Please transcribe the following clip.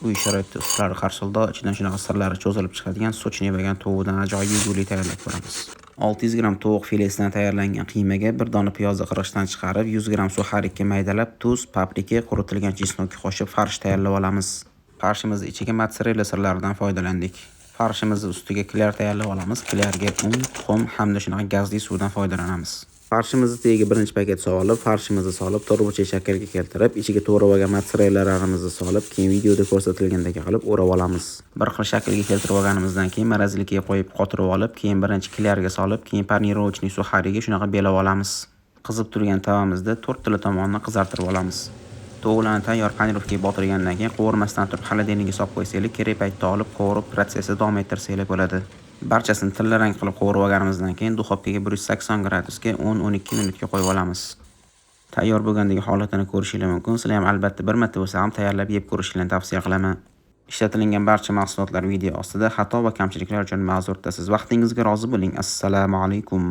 Uy sharoitida ustlari qarsildoq, ichidan shunaqa sirlari cho'zilib chiqadigan сочный bo'lgan tovuqdan ajoyib yegulik tayyorlab ko'ramiz. 600 gramm tovuq filesidan tayyorlangan qiymaga bir dona piyozni qirg'ichdan chiqarib, 100 gramm сухарик ka maydalab, tuz, paprika, quritilgan чеснок qo'shib farsh tayyorlab olamiz. Farshimizni ichiga mozzarella sirlaridan foydalandik. Farshimizni ustiga klyar tayyorlab olamiz. Klyarga un, tuxum hamda shunaqa gazli suvdan foydalanamiz. Farshimizni tagiga birinchi paket solib, farshimizni solib, to'rtburchak shaklga keltirib, ichiga to'g'rab olgan mozzarellalarimizni solib, keyin videoda ko'rsatilgandek qilib o'rab olamiz. Bir xil shaklga keltirib olganimizdan keyin морозилка ga qo'yib qotirib olib, keyin birinchi klyarga solib, keyin панировочный сухари ga shunaqa belab olamiz. Qizib turgan tavamizda to'rttala tomonni qizartirib olamiz. Tovuqlarni tayyor панировка ga botirgandan keyin qovurmasdan turib холодильник ga solib qo'ysanglar, kerak paytda olib qovurib protsessni davom ettirsanglar bo'ladi. Barchasini tillarang qilib qovurib olganimizdan keyin духовка ga 180 gradusga 10-12 minutga qo'yib olamiz. Tayyor bo'lgandagi holatini ko'rishingiz mumkin. Sizlar ham albatta bir marta bo'lsa ham tayyorlab yeb ko'rishingizni tavsiya qilaman. Ishlatilingan barcha mahsulotlar video ostida, xato va kamchiliklar uchun ma'zur tutasiz. Vaqtingizga rozi bo'ling. Assalomu alaykum.